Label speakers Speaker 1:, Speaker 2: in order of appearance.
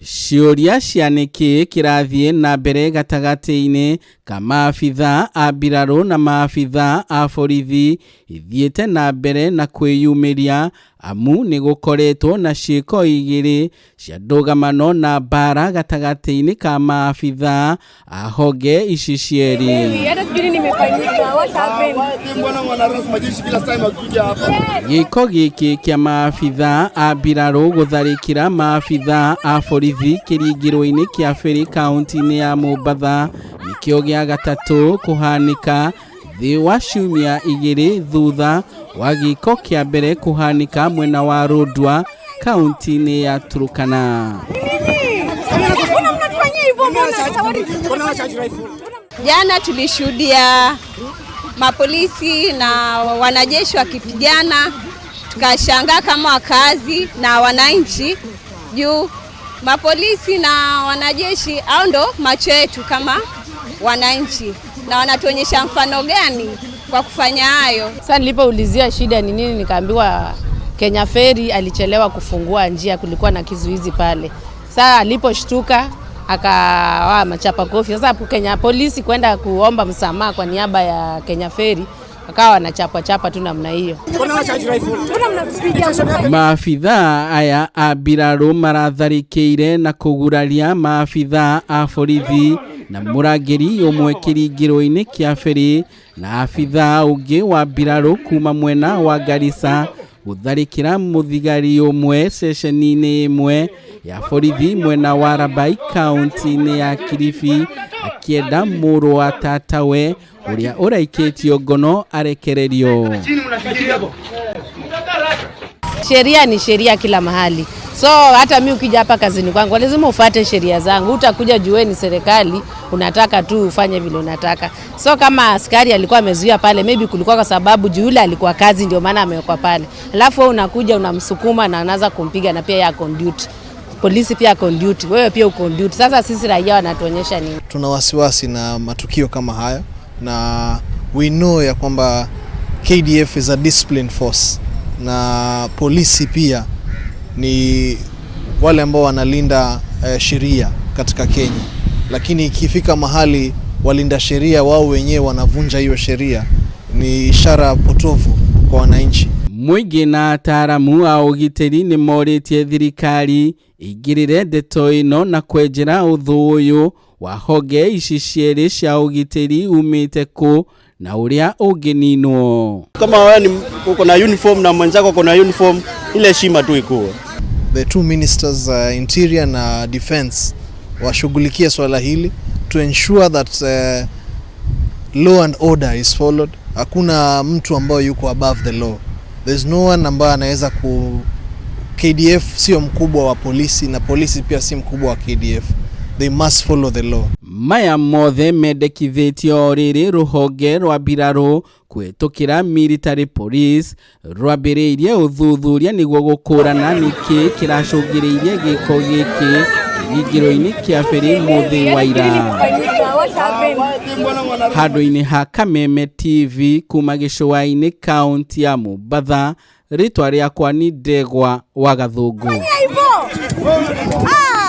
Speaker 1: Ciũria cia nĩkĩ kĩrathiĩ na mbere gatagatĩ-inĩ ka maabitha a mbirarũ na maabitha a borithi ithiĩte na mbere na kwĩyumĩria amu nĩ gũkoretwo na ciĩko igĩrĩ cia ndũgamano na mbara gatagatĩ-inĩ ka maabitha a honge ici cierĩ.
Speaker 2: Hata sijui nini imefanyika. What happened?
Speaker 3: Mbona wanarasa majeshi kila time wakikuja hapa?
Speaker 1: Gĩko gĩkĩ kĩa maabitha a mbirarũ gũtharĩkĩra maabitha a borithi kĩringĩro-inĩ kĩa Ferry kaunti-inĩ ya Mombatha nĩkĩo gĩa gatatũ kũhanĩka thĩ wa ciumia igĩrĩ thutha wa gĩko kĩa mbere kũhanĩka mwena wa Lodwar kaunti-inĩ ya Turkana.
Speaker 2: Mbona mnatufanyia hivyo? Mbona
Speaker 4: Jana tulishuhudia mapolisi na wanajeshi wakipigana, tukashangaa kama wakazi na wananchi juu mapolisi na wanajeshi au ndo macho yetu kama wananchi, na wanatuonyesha mfano gani kwa kufanya hayo?
Speaker 5: Sasa nilipoulizia shida ni nini, nikaambiwa Kenya Ferry alichelewa kufungua njia, kulikuwa na kizuizi pale. Sasa aliposhtuka akawa machapa kofi. Sasa Kenya polisi kwenda kuomba msamaha kwa niaba ya Kenya Ferry, akawa wanachapa chapa tu namna hiyo.
Speaker 2: Mbona mnatupiga?
Speaker 1: Maabitha aya a mbirarũ maratharĩkĩire na kũguraria maabitha a borithi na mũrangĩri ũmwe kĩringĩro-inĩ kĩa Ferry na abitha ũngĩ wa mbirarũ kuma mwena wa Garissa gũtharĩkĩra mũthigari ũmwe ceceni-inĩ ĩmwe ya borithi mwena wa Rabai kaunti-inĩ ya Kilifi akĩenda mũrũ wa tatawe ũrĩa ũraikĩtio ngono arekererio.
Speaker 5: Sheria ni sheria kila mahali. So hata mi ukija hapa kazini kwangu lazima ufuate sheria zangu. Utakuja juu ni serikali, unataka tu ufanye vile unataka. So kama askari alikuwa amezuia pale, maybe kulikuwa kwa sababu juu yule alikuwa kazi, ndio maana amewekwa pale. Alafu wewe unakuja unamsukuma na anaanza kumpiga, na pia yeye ako on duty. Polisi pia ako on duty, wewe pia uko on duty. Sasa sisi raia wanatuonyesha nini?
Speaker 6: Tuna wasiwasi na matukio kama haya na we know ya kwamba KDF is a discipline force na polisi pia ni wale ambao wanalinda sheria katika Kenya, lakini ikifika mahali walinda sheria wao wenyewe wanavunja hiyo sheria, ni ishara potofu kwa wananchi.
Speaker 1: Mũingĩ na ataaramu a ũgitĩri nĩ morĩtie thirikari ĩingĩrĩre ndeto ĩno na kwenjera ũthũ ũyũ wa honge ici cierĩ cia ũgitĩri umĩte kũ na ũrĩa ũngĩninwo.
Speaker 7: Kama wewe ni uko na uniform na mwenzako uko na uniform, ile heshima tu ikuwe.
Speaker 6: The two ministers, interior na defense, washughulikie swala hili to ensure that law and order is followed. Hakuna mtu ambaye yuko above the law. There's no one ambaye anaweza ku KDF sio mkubwa wa polisi na polisi pia si mkubwa wa KDF. They must follow the law.
Speaker 1: Maya mothe mendekithĩtio o rĩrĩ rũhonge rwa mbirarũ kũhĩtũkĩra military police rwambĩrĩirie ũthuthuria nĩguo gũkũrana nĩkĩ kĩracũngĩrĩirie gĩko gĩkĩ kĩringĩro-inĩ kĩa Ferry mũthĩ wa ira.
Speaker 2: What happened?
Speaker 1: Handũ-inĩ ha Kameme TV kuma gĩcũa-inĩ kaunti ya Mombatha, rĩtwa rĩakwa ni Ndegwa wa Gathũngũ.
Speaker 2: Hivyo. Ah.